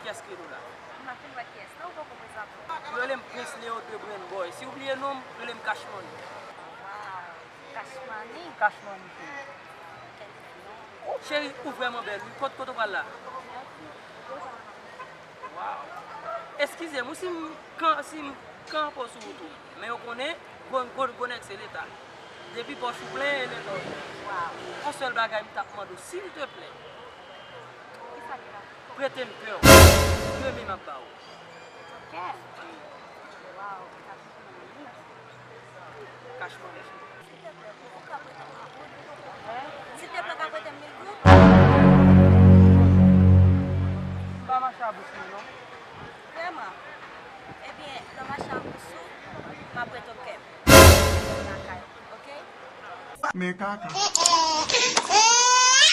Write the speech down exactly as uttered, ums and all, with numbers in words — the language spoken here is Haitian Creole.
Kiyès ki rele w la? M pa fin wè kiyès la, ou poko prezante w. Yo rele m Prince Leo de Brand Boy. Si w bliye non m, rele m Cash Money. Wow, Cash Money. Cash Money, cheri. Kèl non. Cheri, ou vrèman bèl, wi. Kot, kot ou pral la? Wow. Eskize m, wi, si m kan, si m kanpe w sou wout ou. Men yo konnen, gwo, gwo, gwo nèg se Leta. Depi pòch ou plen, e Leta w ye. Wow. Yon sèl bagay m t ap mande w, silteplè. Kisa ki la? Prete m kè w. Demen m ap ba w. Kè? Wow, Cash Money. Cash Money, cheri. Silteplè, ou ka prete m mil goud? Silteplè, ou ka prete m mil goud? M pa mache a bous mwen, non. Vrèman? Ebyen, lè w mache a bous ou, m ap prete w kè m. Lakay, oke? Men kaka.